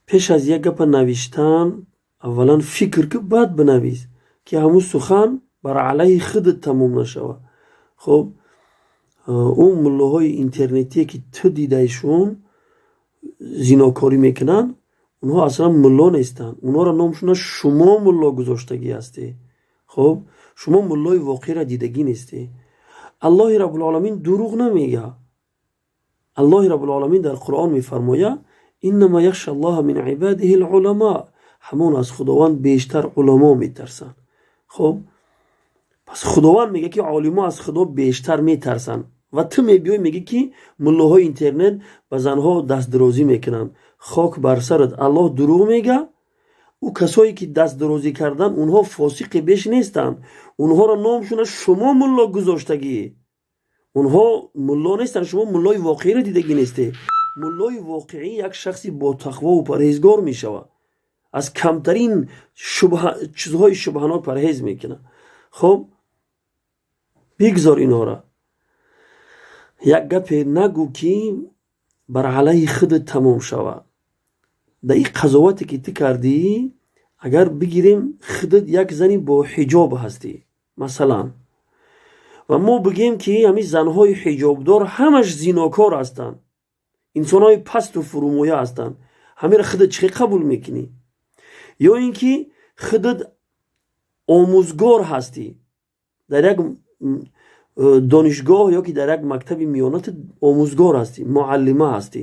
Пеш аз як гапа навиштан, аввалан фикр ки, баъд бинавис, ки ҳамун сухан бар алайҳи худат тамом нашавад. Хуб, он муллоҳои интернетие, ки ту дидаишон зинокорӣ мекунанд, онҳо аслан мулло нестанд. Онҳоро номшона шумо мулло гузоштагӣ ҳастӣ. Хуб, шумо муллои воқеиро дидагӣ нестӣ. Аллоҳи Раббулоламин дурӯғ намега. Аллоҳи Раббулоламин дар Қуръон мефармояд: «Иннама яхша Аллоҳа мин ибадиҳи луламо». Ҳамон аз Худованд бештар уламо метарсанд. Хуб, пас Худованд мега, ки олимо аз Худо бештар метарсанд, ва ту мебиёй, мегӣ, ки муллоҳои интернет ба занҳо дастдарозӣ мекунанд. Хок бар сарат! Аллоҳ дурӯғ мега? Ӯ касое, ки дастдарозӣ карданд, онҳо фосиқе беш нестанд. Онҳоро номшона шумо мулло гузоштагӣ. Онҳо мулло нестанд. Шумо муллои воқеиро дидагӣ несте. Муллои воқеӣ як шахси ботақвову парҳезгор мешавад, аз камтарин чизҳои шубҳанок парҳез мекунад. Хуб, бигзор инҳоро. Як гапе нагӯ, ки бар алайҳи худат тамом шавад. Дар ин қазовате, ки ту кардӣ, агар бигирем, худат як зани бо ҳиҷоб ҳастӣ, масалан, ва мо бигем, ки ҳамин занҳои ҳиҷобдор ҳамаш зинокор ҳастанд, инсонҳои пасту фурӯмоя ҳастанд, ҳамеро худат чӣ қабул мекунӣ? Ё ин ки худат омӯзгор ҳастӣ дар як донишгоҳ ё ки дар як мактаби миёна, ту омӯзгор ҳастӣ, муаллима ҳастӣ,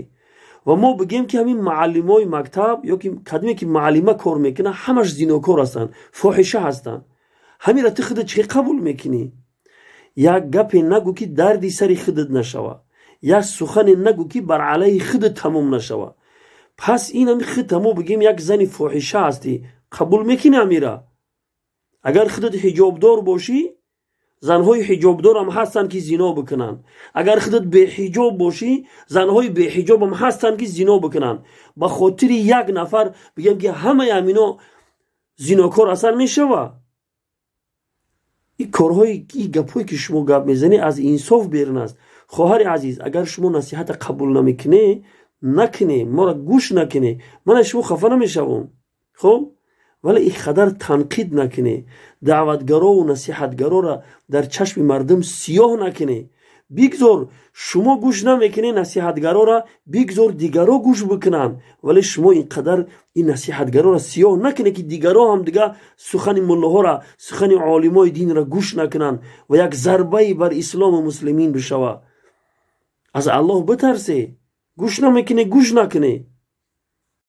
ва мо бигем, ки ҳамин муаллимои мактаб ё ки кадоме, ки муаллима кор мекунад, ҳамаш зинокор ҳастанд, фоҳиша ҳастанд, ҳаминро ту худат чӣ қабул мекунӣ? Як гапе нагӯ, ки дарди сари худат нашавад. Як сухане нагӯ, ки бар алайҳи худат тамом нашавад. Пас ин ҳами худта мо бигем, як зани фоҳиша ҳастӣ, қабул мекунӣ ҳамира? Агар худат ҳиҷобдор бошӣ, занҳои ҳиҷобдорам ҳастанд, ки зино бикунанд. Агар худат беҳиҷоб бошӣ, занҳои беҳиҷобам ҳастанд, ки зино бикунанд. Ба хотири як нафар бигем, ки ҳамаи ҳамино зинокор ҳастанд, мешава? Ин корҳои, ин гапҳое, ки шумо гап мезанед, аз инсоф берун аст. Хоҳари азиз, агар шумо насиҳата қабул намекунед, накунед, моро гӯш накунед, ман аз шумо хафа намешавам. Хуб, вале ин қадар танқид накунед, даъватгарову насиҳатгароро дар чашми мардум сиёҳ накунед. Бигзор шумо гӯш намекунед насиҳатгарора, бигзор дигаро гӯш бикунанд, вале шумо ин қадар ин насиҳатгароро сиёҳ накунед, ки дигаро ҳам дига сухани муллоҳоро, сухани олимои динро гӯш накунанд ва як зарбае бар ислому муслимин бишавад. Аз Аллоҳ битарсе. Гӯш намекунед, гӯш накунед.